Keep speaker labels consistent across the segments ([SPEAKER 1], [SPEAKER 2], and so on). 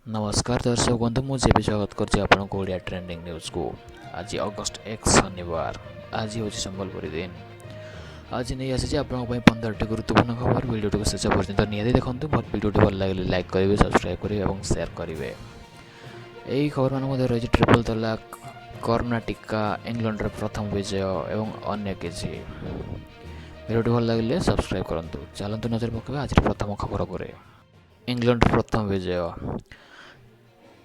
[SPEAKER 1] ନମସ୍କାର ଦର୍ଶକ ବନ୍ଧୁ, ମୁଁ ଯେବେ ସ୍ୱାଗତ କରୁଛି ଆପଣଙ୍କୁ ଓଡ଼ିଆ ଟ୍ରେଣ୍ଡିଂ ନ୍ୟୁଜ୍କୁ। ଆଜି ଅଗଷ୍ଟ 1, ଶନିବାର। ଆଜି ହେଉଛି ସମ୍ବଲପୁରୀ ଦିନ। ଆଜି ନେଇ ଆସିଛି ଆପଣଙ୍କ ପାଇଁ 15ଟି ଗୁରୁତ୍ୱପୂର୍ଣ୍ଣ ଖବର। ଭିଡ଼ିଓଟିକୁ ଶେଷ ପର୍ଯ୍ୟନ୍ତ ନିହାତି ଦେଖନ୍ତୁ। ଭିଡ଼ିଓଟି ଭଲ ଲାଗିଲେ ଲାଇକ୍ କରିବେ, ସବସ୍କ୍ରାଇବ୍ କରିବେ ଏବଂ ସେୟାର କରିବେ। ଏହି ଖବରମାନଙ୍କ ମଧ୍ୟରେ ରହିଛି ଟ୍ରିପଲ୍ ତଲାକ, କରୋନା ଟୀକା, ଇଂଲଣ୍ଡର ପ୍ରଥମ ବିଜୟ ଏବଂ ଅନ୍ୟ କିଛି। ଭିଡ଼ିଓଟି ଭଲ ଲାଗିଲେ ସବସ୍କ୍ରାଇବ୍ କରନ୍ତୁ। ଚାଲନ୍ତୁ ନଜର ପକାଇବା ଆଜିର ପ୍ରଥମ ଖବର ଉପରେ। ଇଂଲଣ୍ଡର ପ୍ରଥମ ବିଜୟ।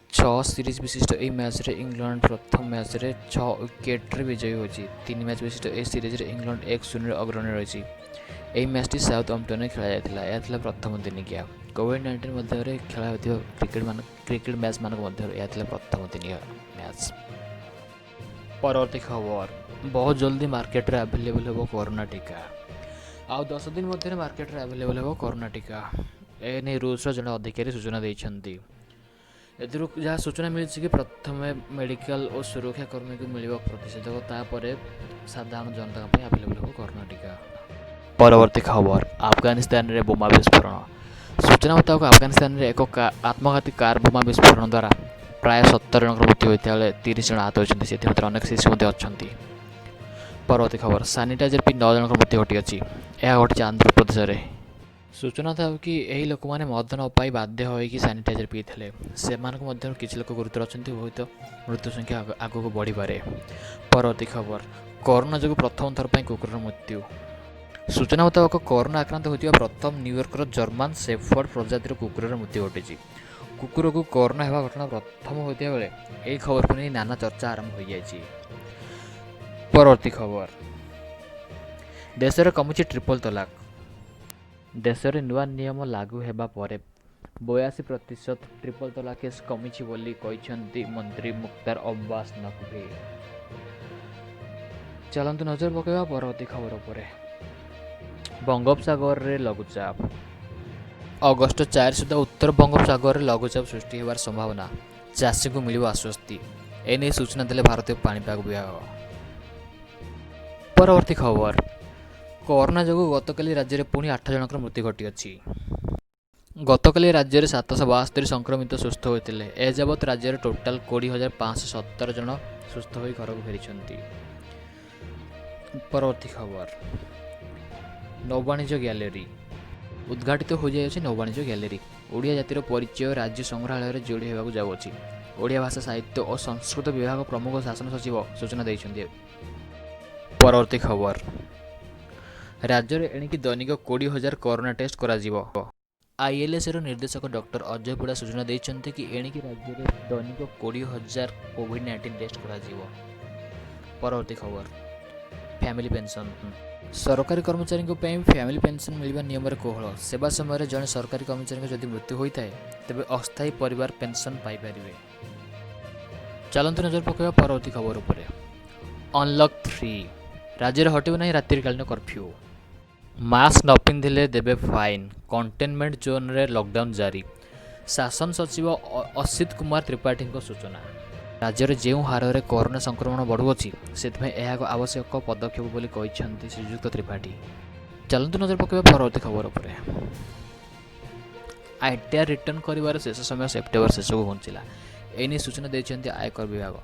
[SPEAKER 1] ଛଅ ସିରିଜ୍ ବିଶିଷ୍ଟ ଏହି ମ୍ୟାଚ୍ରେ ଇଂଲଣ୍ଡ ପ୍ରଥମ ମ୍ୟାଚ୍ରେ 6 ୱିକେଟ୍ରେ ବିଜୟୀ ହୋଇଛି। ତିନି ମ୍ୟାଚ୍ ବିଶିଷ୍ଟ ଏହି ସିରିଜ୍ରେ ଇଂଲଣ୍ଡ 1-0ରେ ଅଗ୍ରଣୀ ରହିଛି। ଏହି ମ୍ୟାଚ୍ଟି ସାଉଥ ଅମ୍ପଟନରେ ଖେଳାଯାଇଥିଲା। ଏହା ଥିଲା ପ୍ରଥମ ଦିନିକିଆ। କୋଭିଡ଼-19 ମଧ୍ୟରେ ଖେଳା ହେଉଥିବା କ୍ରିକେଟ୍ ମ୍ୟାଚ୍ମାନଙ୍କ ମଧ୍ୟରୁ ଏହା ଥିଲା ପ୍ରଥମ ଦିନିକିଆ ମ୍ୟାଚ୍। ପରବର୍ତ୍ତୀ ଖବର, ବହୁତ ଜଲ୍ଦି ମାର୍କେଟରେ ଆଭେଲେବଲ୍ ହେବ କରୋନା ଟୀକା। ଆଉ 10 ଦିନ ମଧ୍ୟରେ ମାର୍କେଟରେ ଆଭେଲେବଲ୍ ହେବ କରୋନା ଟୀକା। ଏ ନେଇ ରୁଷର ଜଣେ ଅଧିକାରୀ ସୂଚନା ଦେଇଛନ୍ତି। ଏଥିରୁ ଯାହା ସୂଚନା ମିଳିଛି କି ପ୍ରଥମେ ମେଡ଼ିକାଲ ଓ ସୁରକ୍ଷା କର୍ମୀଙ୍କୁ ମିଳିବ ପ୍ରତିଷେଧକ, ତାପରେ ସାଧାରଣ ଜନତାଙ୍କ ପାଇଁ ଆଭେଲେବଲ୍ ହେବ କରୋନା ଟୀକା। ପରବର୍ତ୍ତୀ ଖବର, ଆଫଗାନିସ୍ତାନରେ ବୋମା ବିସ୍ଫୋରଣ। ସୂଚନା ମୁତାବକ, ଆଫଗାନିସ୍ତାନରେ ଏକ ଆତ୍ମଘାତୀ କାର୍ ବୋମା ବିସ୍ଫୋରଣ ଦ୍ୱାରା ପ୍ରାୟ 17 ଜଣଙ୍କର ମୃତ୍ୟୁ ହୋଇଥିବା ବେଳେ 30 ଜଣ ଆହତ ହୋଇଛନ୍ତି। ସେଥିମଧ୍ୟରେ ଅନେକ ଶିଶୁ ମଧ୍ୟ ଅଛନ୍ତି। ପରବର୍ତ୍ତୀ ଖବର, ସାନିଟାଇଜର ପିଇ ନଅ ଜଣଙ୍କର ମୃତ୍ୟୁ ଘଟିଅଛି। ଏହା ଘଟିଛି ଆନ୍ଧ୍ରପ୍ରଦେଶରେ। ସୂଚନା ଥାଉ କି ଏହି ଲୋକମାନେ ମଦ ନ ପାଇ ବାଧ୍ୟ ହୋଇକି ସାନିଟାଇଜର ପିଇଥିଲେ। ସେମାନଙ୍କ ମଧ୍ୟରୁ କିଛି ଲୋକ ଗୁରୁତର ଅଛନ୍ତି। ହୁଏତ ମୃତ୍ୟୁ ସଂଖ୍ୟା ଆଗକୁ ବଢ଼ିପାରେ। ପରବର୍ତ୍ତୀ ଖବର, କରୋନା ଯୋଗୁଁ ପ୍ରଥମ ଥର ପାଇଁ କୁକୁରର ମୃତ୍ୟୁ। ସୂଚନା ମୁତାବକ, କରୋନା ଆକ୍ରାନ୍ତ ହୋଇଥିବା ପ୍ରଥମ ନ୍ୟୁୟର୍କର ଜର୍ମାନ ସେଫର୍ଡ ପ୍ରଜାତିର କୁକୁରର ମୃତ୍ୟୁ ଘଟିଛି। କୁକୁରକୁ କରୋନା ହେବା ଘଟଣା ପ୍ରଥମ ହୋଇଥିବା ବେଳେ ଏହି ଖବରକୁ ନେଇ ନାନା ଚର୍ଚ୍ଚା ଆରମ୍ଭ ହୋଇଯାଇଛି। ପରବର୍ତ୍ତୀ ଖବର, ଦେଶରେ କମିଛି ଟ୍ରିପଲ୍ ତଲାକ। ଦେଶରେ ନୂଆ ନିୟମ ଲାଗୁ ହେବା ପରେ 82% ଟ୍ରିପଲ୍ ତଲାକ କେସ୍ କମିଛି ବୋଲି କହିଛନ୍ତି ମନ୍ତ୍ରୀ ମୁକ୍ତାର ଅବ୍ବାସ ନକଭି। ଚାଲନ୍ତୁ ନଜର ପକାଇବା ପରବର୍ତ୍ତୀ ଖବର ଉପରେ। ବଙ୍ଗୋପସାଗରରେ ଲଘୁଚାପ। ଅଗଷ୍ଟ 4 ସୁଦ୍ଧା ଉତ୍ତର ବଙ୍ଗୋପସାଗରରେ ଲଘୁଚାପ ସୃଷ୍ଟି ହେବାର ସମ୍ଭାବନା। ଚାଷୀଙ୍କୁ ମିଳିବ ଆଶ୍ୱସ୍ତି। ଏନେଇ ସୂଚନା ଦେଲେ ଭାରତୀୟ ପାଣିପାଗ ବିଭାଗ। ପରବର୍ତ୍ତୀ ଖବର, କରୋନା ଯୋଗୁଁ ଗତକାଲି ରାଜ୍ୟରେ ପୁଣି ଆଠ ଜଣଙ୍କର ମୃତ୍ୟୁ ଘଟିଅଛି। ଗତକାଲି ରାଜ୍ୟରେ 772 ସଂକ୍ରମିତ ସୁସ୍ଥ ହୋଇଥିଲେ। ଏଯାବତ୍ ରାଜ୍ୟରେ ଟୋଟାଲ 20,517 ଜଣ ସୁସ୍ଥ ହୋଇ ଘରକୁ ଫେରିଛନ୍ତି। ପରବର୍ତ୍ତୀ ଖବର, ନୌବାଣିଜ୍ୟ ଗ୍ୟାଲେରୀ। ଉଦ୍ଘାଟିତ ହୋଇଯାଇଅଛି ନୌବାଣିଜ୍ୟ ଗ୍ୟାଲେରୀ। ଓଡ଼ିଆ ଜାତିର ପରିଚୟ ରାଜ୍ୟ ସଂଗ୍ରହାଳୟରେ ଯୋଡ଼ି ହେବାକୁ ଯାଉଅଛି। ଓଡ଼ିଆ ଭାଷା, ସାହିତ୍ୟ ଓ ସଂସ୍କୃତ ବିଭାଗ ପ୍ରମୁଖ ଶାସନ ସଚିବ ସୂଚନା ଦେଇଛନ୍ତି। ପରବର୍ତ୍ତୀ ଖବର, ରାଜ୍ୟରେ ଏଣିକି ଦୈନିକ 20,000 କରୋନା ଟେଷ୍ଟ କରାଯିବ। ଆଇଏଲ୍ଏସ୍ର ନିର୍ଦ୍ଦେଶକ ଡକ୍ଟର ଅଜୟ ପରିଡ଼ା ସୂଚନା ଦେଇଛନ୍ତି କି ଏଣିକି ରାଜ୍ୟରେ ଦୈନିକ 20,000 କୋଭିଡ଼-19 ଟେଷ୍ଟ କରାଯିବ। ପରବର୍ତ୍ତୀ ଖବର, ଫ୍ୟାମିଲି ପେନ୍ସନ୍। ସରକାରୀ କର୍ମଚାରୀଙ୍କ ପାଇଁ ଫ୍ୟାମିଲି ପେନ୍ସନ୍ ମିଳିବା ନିୟମରେ କୋହଳ। ସେବା ସମୟରେ ଜଣେ ସରକାରୀ କର୍ମଚାରୀଙ୍କ ଯଦି ମୃତ୍ୟୁ ହୋଇଥାଏ, ତେବେ ଅସ୍ଥାୟୀ ପରିବାର ପେନ୍ସନ୍ ପାଇପାରିବେ। ଚାଲନ୍ତୁ ନଜର ପକାଇବା ପରବର୍ତ୍ତୀ ଖବର ଉପରେ। ଅନଲକ୍ 3, ରାଜ୍ୟରେ ହଟିବ ନାହିଁ ରାତ୍ରିକାଳୀନ କର୍ଫ୍ୟୁ। ମାସ୍କ ନ ପିନ୍ଧିଲେ ଦେବେ ଫାଇନ୍। କଣ୍ଟେନମେଣ୍ଟ ଜୋନ୍ରେ ଲକଡାଉନ୍ ଜାରି। ଶାସନ ସଚିବ ଅସିତ କୁମାର ତ୍ରିପାଠୀଙ୍କ ସୂଚନା। ରାଜ୍ୟରେ ଯେଉଁ ହାରରେ କରୋନା ସଂକ୍ରମଣ ବଢ଼ୁଅଛି, ସେଥିପାଇଁ ଏହା ଏକ ଆବଶ୍ୟକ ପଦକ୍ଷେପ ବୋଲି କହିଛନ୍ତି ଶ୍ରୀଯୁକ୍ତ ତ୍ରିପାଠୀ। ଚାଲନ୍ତୁ ନଜର ପକାଇବା ପରବର୍ତ୍ତୀ ଖବର ଉପରେ। ଆଇଟିଆର୍ ରିଟର୍ଣ୍ଣ କରିବାର ଶେଷ ସମୟ ସେପ୍ଟେମ୍ବର ଶେଷକୁ ଘୁଞ୍ଚିଲା। ଏନେଇ ସୂଚନା ଦେଇଛନ୍ତି ଆୟକର ବିଭାଗ।